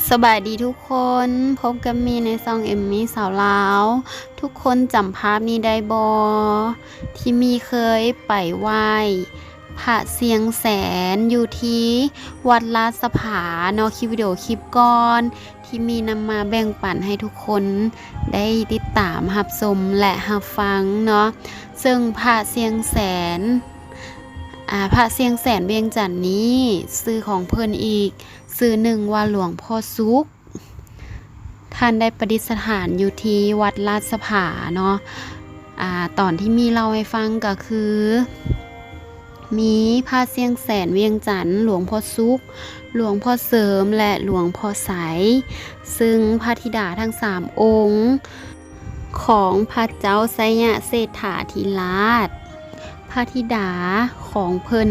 ສະບາຍດີທຸກຄົນ, ພົບກັບມີ່ໃນຊ່ອງເອັມມີ່ສາວລາວ. ທຸກຄົນຈຳພາບນີ້ໄດ້ບໍ່ ທີ່ມີ່ເຄີຍໄປໄຫວ້ພະຊຽງແສນຢູ່ທີ່ວັດລາດສະຜາເນາະ. ຄລິບວິດີໂອຄລິບກ່ອນ ທີ່ມີ່ນຳມາແບ່ງປັນໃຫ້ທຸກຄົນໄດ້ຕິດຕາມຮັບຊົມ ແລະ ຮັບຟັງເນາະ. ເຊິ່ງພະຊຽງແສນ ອາ ພະຊຽງແສນວຽງຈັນນີ້ ຊື່ຂອງເພິ່ນອີກຊື່ໜຶ່ງວ່າຫຼວງພໍ່ສຸກ. ທ່ານໄດ້ປະດິດສະຖານຢູ່ທີ່ວັດລາດສະຜາເນາະ. ອາ ຕອນທີ່ມີ່ເລົ່າໃຫ້ຟັງກໍຄື ມີພະຊຽງແສນວຽງຈັນ, ຫຼວງພໍ່ສຸກ, ຫຼວງພໍ່ເສີມ ແລະ ຫຼວງພໍ່ໄຊ, ເຊິ່ງພະທິດາທັງສາມອົງຂອງພະເຈົ້າໄຊຍະເສດຖາທິລາດ, ພະທິດາຂອງເພິ່ນ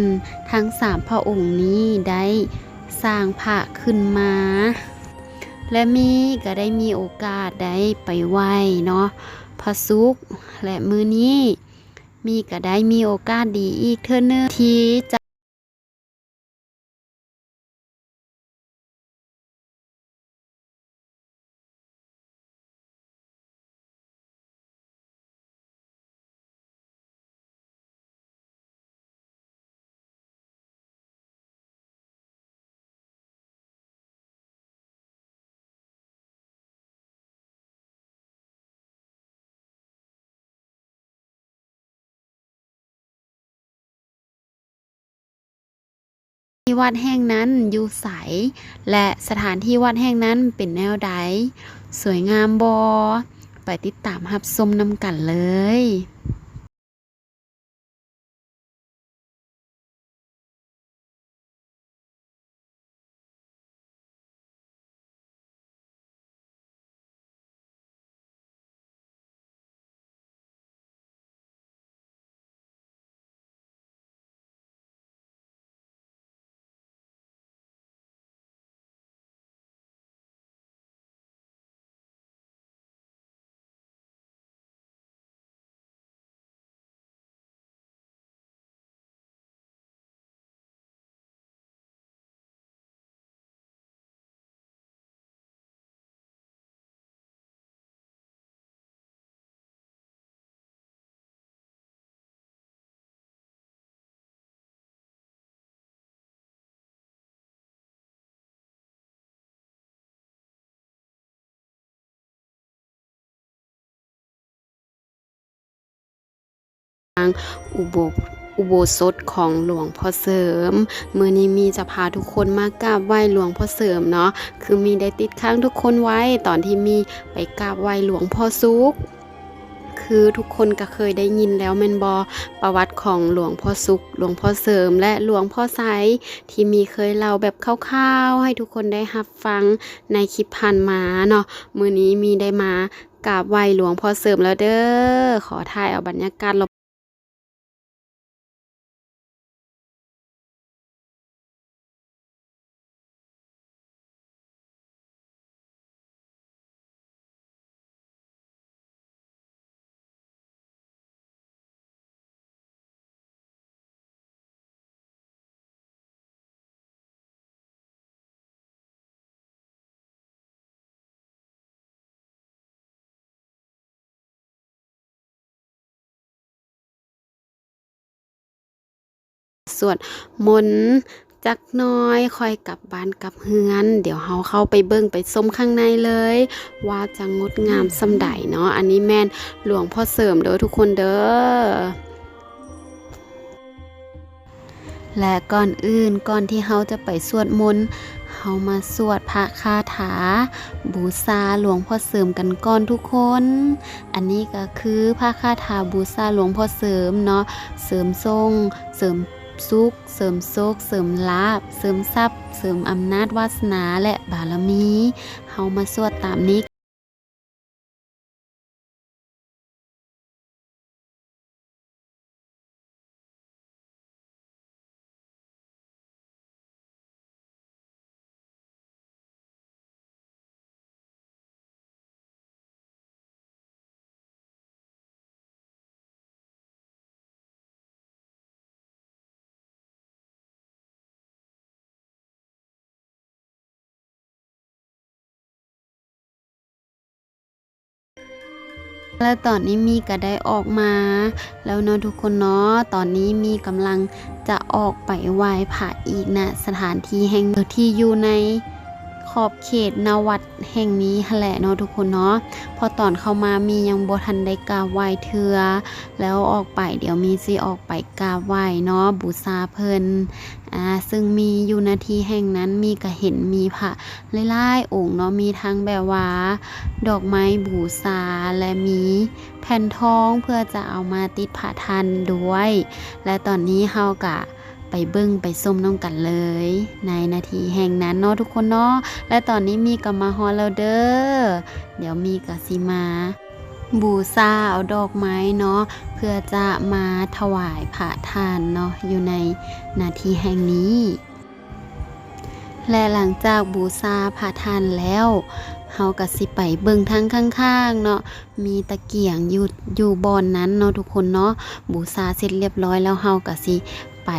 ທັງສາມພະອົງນີ້ໄດ້ສ້າງພະຂຶ້ນມາ ແລະ ມີ່ກໍໄດ້ມີໂອກາດໄດ້ໄປໄຫວ້ເນາະ ພະສຸກ ແລະ ມື້ນີ້ ມີ່ກໍໄດ້ມີໂອກາດດີອີກເທື່ອໜຶ່ງທີ່ຈະ ທີ່ວັດແຫ່ງນັ້ນຢູ່ໃສ ແລະ ສະຖານທີ່ວັດແຫ່ງນັ້ນເປັນແນວໃດ, ສວຍງາມບໍ່? ໄປຕິດຕາມຮັບຊົມນຳກັນເລີຍ. ທາງອຸໂບ ອຸໂບສົດຂອງຫຼວງພໍ່ເສີມ. ມື້ນີ້ມີ່ຈະພາທຸກຄົນມາກາບໄຫວ້ຫຼວງພໍ່ເສີມເນາະ. ຄືມີ່ໄດ້ຕິດຄ້າງທຸກຄົນໄວ້ຕອນທີ່ມີ່ໄປກາບໄຫວ້ຫຼວງພໍ່ສຸກ. ຄືທຸກຄົນກໍເຄີຍໄດ້ຍິນແລ້ວແມ່ນບໍ່? ປະຫວັດຂອງຫຼວງພໍ່ສຸກ, ຫຼວງພໍ່ເສີມ ແລະ ຫຼວງພໍ່ໄຊ ທີ່ມີ່ເຄີຍເລົ່າແບບຄ່າວໆໃຫ້ທຸກຄົນໄດ້ຮັບຟັງໃນຄລິບຜ່ານມາເນາະ. ມື້ນີ້ມີ່ໄດ້ມາກາບໄຫວ້ຫຼວງພໍ່ເສີມແລ້ວເດີ້. ຂໍຖ່າຍເອົາບັນຍາກາດລອບ ສວດມົນຈັກໜ້ອຍ ຄ່ອຍກັບບ້ານກັບເຮືອນ. ດຽວເຮົາເຂົ້າໄປເບິ່ງໄປຊົມຂ້າງໃນເລີຍ ວ່າຈະງົດງາມສ່ຳໃດເນາະ. ອັນນີ້ແມ່ນຫຼວງພໍ່ເສີມເດີ້ທຸກຄົນເດີ້. ແລະ ກ່ອນອື່ນ ກ່ອນທີ່ເຮົາຈະໄປສວດມົນ ເຮົາມາສວດພະຄາຖາບູຊາຫຼວງພໍ່ເສີມກັນກ່ອນທຸກຄົນ. ອັນນີ້ກໍຄືພະຄາຖາບູຊາຫຼວງພໍ່ເສີມເນາະ, ເສີມໂຊງ ເສີມສຸກ ເສີມໂຊກ ເສີມລາບ ເສີມຊັບ ເສີມອຳນາດວາສະໜາ ແລະ ບາລະມີ. ເຮົາມາສວດຕາມນີ້. ແລະຕອນນີ້ມີກະໄດ້ອອກມາແລ້ວເນາະທຸກຄົນເນາະ. ຕອນນີ້ມີກຳລັງຈະອອກໄປໄຫວ້ພະອີກນະ ສະຖານທີ່ແຫ່ງທີ່ຢູ່ໃນຂອບເຂດນະວັດແຫ່ງນີ້ຫັ້ນແຫຼະເນາະທຸກຄົນເນາະ. ເພາະຕອນເຂົ້າມາມີຍັງບໍ່ທັນໄດ້ກາບໄຫວ້ເທື່ອ ແລ້ວອອກໄປ ດຽວມີຊິອອກໄປກາບໄຫວ້ເນາະ ບູຊາເພິ່ນ. ອາ ຊຶ່ງມີຢູ່ນະທີ່ແຫ່ງນັ້ນ ມີກະເຫັນມີພະຫຼາຍໆອົງເນາະ ມີທັງແບບວ່າດອກໄມ້ບູຊາ ແລະມີແຜ່ນທອງເພື່ອຈະເອົາມາຕິດພະທ່ານດ້ວຍ. ແລະຕອນນີ້ເຮົາກະໄປເບິ່ງໄປຊົມນຳກັນເລີຍ ໃນນະທີ່ແຫ່ງນັ້ນເນາະທຸກຄົນເນາະ. ແລະຕອນນີ້ມີກະມາຮອດແລ້ວເດີ ດຽວມີກະຊິມາ ບູຊາເອົາດອກໄມ້ເນາະ ເພື່ອຈະມາຖວາຍພະທ່ານເນາະ ຢູ່ໃນນະທີ່ແຫ່ງນີ້. ແລະຫຼັງຈາກບູຊາພະທ່ານແລ້ວ ເຮົາກະຊິໄປເບິ່ງທາງຂ້າງໆເນາະ ມີຕະກຽງຢູ່ ຢູ່ບ່ອນນັ້ນເນາະທຸກຄົນເນາະ. ບູຊາເສັດລຽບຮ້ອຍແລ້ວ ເຮົາກະຊິໄປ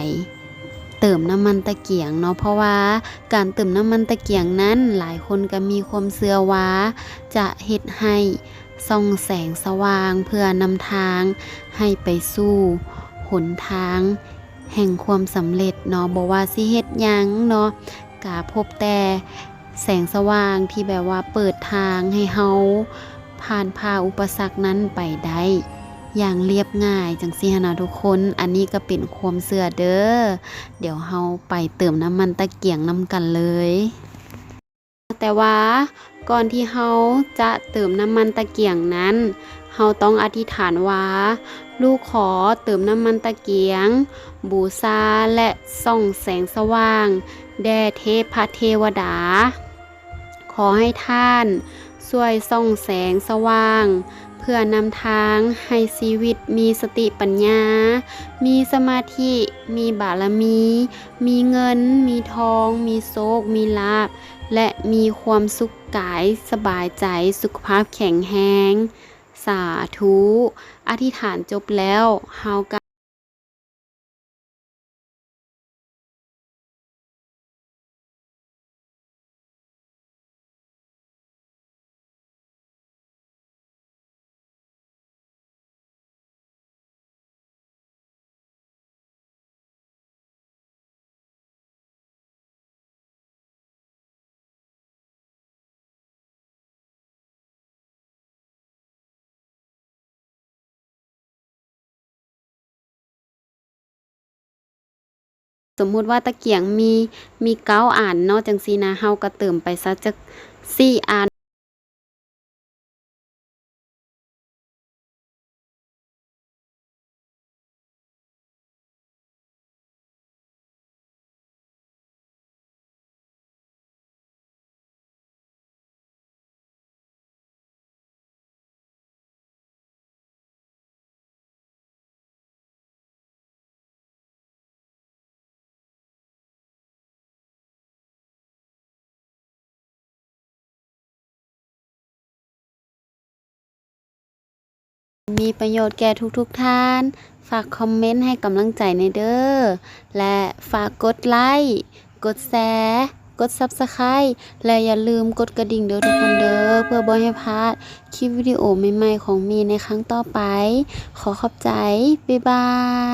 ເຕີມນ້ຳມັນຕະກຽງເນາະ ເພາະວ່າການເຕີມນ້ຳມັນຕະກຽງນັ້ນ ຫຼາຍຄົນກະມີຄວາມເຊື່ອວ່າຈະເຮັດໃຫ້ ສ່ອງແສງສະຫວ່າງເພື່ອນຳທາງໃຫ້ໄປສູ່ຫົນທາງແຫ່ງຄວາມສຳເລັດເນາະ. ບໍ່ວ່າຊິເຮັດຫຍັງເນາະ ກະພົບແຕ່ແສງສະຫວ່າງທີ່ແບບວ່າເປີດທາງໃຫ້ເຮົາຜ່ານຜ່າອຸປະສັກນັ້ນໄປໄດ້ຢ່າງລຽບງ່າຍ ຈັ່ງຊີ້ຫັ້ນນະທຸກຄົນ. ອັນນີ້ກະເປັນຄວາມເຊື່ອເດີ. ດຽວເຮົາໄປເຕີມນ້ຳມັນຕະກຽງນຳກັນເລີຍ. ແຕ່ວ່າກ່ອນທີ່ເຮົາຈະເຕີມນ້ຳມັນຕະກຽງນັ້ນ ເຮົາຕ້ອງອະທິຖານວ່າ ລູກຂໍເຕີມນ້ຳມັນຕະກຽງ ບູຊາ ແລະ ສ່ອງແສງສະຫວ່າງແດ່ເທບພະເທວະດາ. ຂໍໃຫ້ທ່ານຊ່ວຍສ່ອງແສງສະຫວ່າງ ເພື່ອນຳທາງໃຫ້ຊີວິດມີສະຕິປັນຍາ, ມີສະມາທິ, ມີບາລະມີ, ມີເງິນ, ມີທອງ, ມີໂຊກ, ມີລາບ ແລະ ມີຄວາມສຸກກາຍສະບາຍໃຈ, ສຸຂະພາບແຂງແຮງ. ສາທຸ. ອະທິຖານຈົບແລ້ວ ເຮົາກະ ສົມມຸດວ່າຕະກຽງມີ ມີເກົ້າອັນເນາະ ຈັ່ງຊີ້ນະ ເຮົາກະເຕີມໄປຊະຈັກສີ່ອັນ. ມີປະໂຫຍດແກ່ທຸກໆທ່ານ ຝາກຄອມເມັນໃຫ້ກຳລັງໃຈແດ່ເດີ ແລະ ຝາກກົດໄລ້ ກົດແຊ ກົດ Subscribe ແລະ ຢ່າລືມກົດກະດິ່ງເດີທຸກຄົນເດີ ເພື່ອບໍ່ໃຫ້ພາດຄລິບວິດີໂອໃໝ່ໆຂອງມີໃນຄັ້ງຕໍ່ໄປ. ຂໍຂອບໃຈ. ບາຍບາຍ.